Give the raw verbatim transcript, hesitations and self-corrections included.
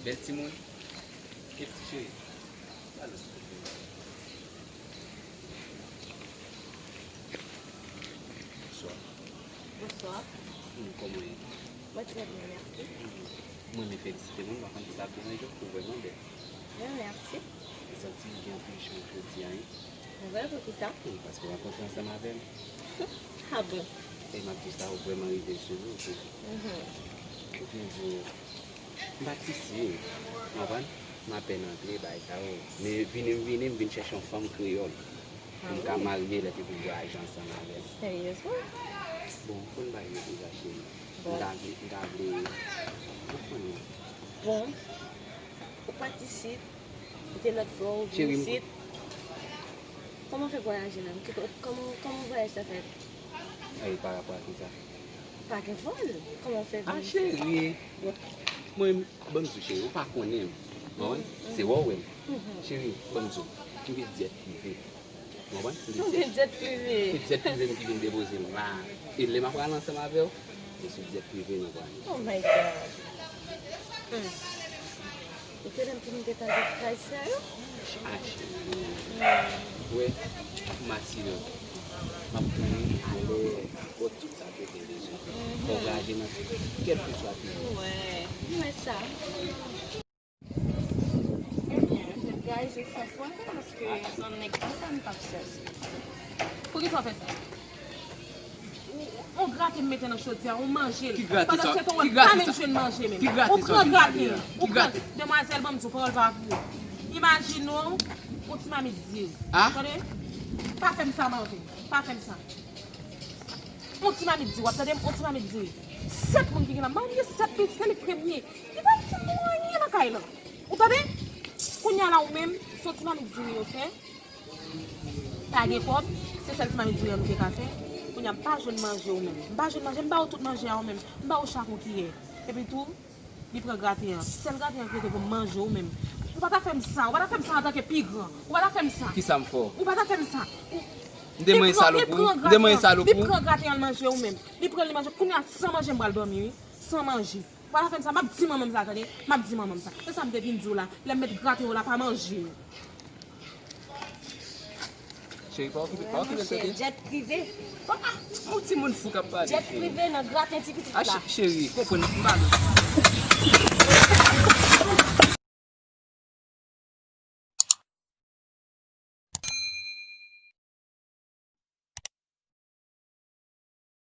Bèl timoun. Kèt ti cheri. Pale sou tèt mwen. Bonswa. Bonswa. Hmm, kòman w ye? Mwen trè byen, mèsi. Hmm. Mwen, mwen felisite nou, m pa konn si sa ap deranje w, ou vrèman bèl. Byen, mèsi. M santi gen anpil chans jodi a, wi. Mwen, poukisa? Wi, paske w rankontre ansanm avè m. Ah bon? E m ap di w sa, ou vrèman rive sou ou tou. Mhm. Ou byen di w, m pa t isi, w konprann? M apèn antre, bagay sa yo. Men vini m vini, m vin chèche yon fanm kreyòl. Pou m ka marye lè ke pou vwayaje ansanm avè l. Seryezman? Bon, pou n bay yo deja, cheri. Bon. M ta vle, m ta vle, ou konnen. Bon. Ou pa t isit. Ou te lòt bò, ou vin isit. Kòman w fè vwayaje menm? Ki ko-, kòman, kòman vwayaj sa fèt? Ay, pa rapò a kisa? Pa gen vòl. Kòman w fè vin isit? Ah, cheri. Mwen, ban m di w, cheri, ou pa konnen m. Ou konprann? Se wè w wè m. Cheri, ban m di w, m gen jèt prive. Ou konprann? M gen jèt prive. Se jèt prive m ki vin depoze m la. E lè m ap prale ansanm avè w, se sou jèt prive nou prale. Oh my God. Hmm. Ou te menm pou m te tande fraz sa yo? Ah, cheri. Wè, m asire w. M ap tounen alè, ba w tout sa ke w te bezwen. Fò w vwayaje nan kèlkeswa peyi. Wè, m wè sa. Ebyen, se vwayaje chans mwen fè, paske yon nèg konsa m t ap chèche. Poukisa w fè sa? Ou, ou grate m mete nan chodyè, ou manje l. Ki grate sa? Pandan se tan w pa menm jwenn manje menm. Ou pran grate. Ou pran, demwazèl, ban m di w, pawòl pa pou ou. Imajine w, yon ti mamit diri. Tande? Pa fè m sa, m anvi. Pa fè m sa. Yon ti mamit diri, w ap tande m? Yon ti mamit diri. Sèt moun ki gen la, m pa bliye sèt pitit, se li k premye. Li pa di m anyen nan kay lan. Ou tande? Kounye a la ou menm, se yon ti mamit diri yo fè. Pa gen kòb, se sèl ti mamit diri an nou te ka fè. Kounye a m pa jwenn manje ou menm. M pa jwenn manje, m ba ou tout manje a ou menm. M ba ou chak yon kiyè. Epi tou, li pran graten an. Sèl graten an ki rete pou m manje ou menm. Ou pa ta fè m sa, ou pa ta fè m sa antanke pi gran. Ou pa ta fè m sa. Kisa m fè w? Ou pa ta fè m sa. M te manyen salop ou? M te manyen salop ou? Li pran graten an, l manje ou menm. Li pran, li manje. Kounye a, san manje m pral dòmi, wi. San manje. Ou pa ta fè m sa, m ap di manman m sa, tande? M ap di manman m sa. Se sa m te vin di w la. Lè m met graten yo la, pa manje yo. Cheri, pa okipe, pa okipe tèt ou. Jèt prive. Ah, yon timoun fou k ap pale. Jèt prive nan graten ti pitit la. Ah, cheri, konprann, m pa nan.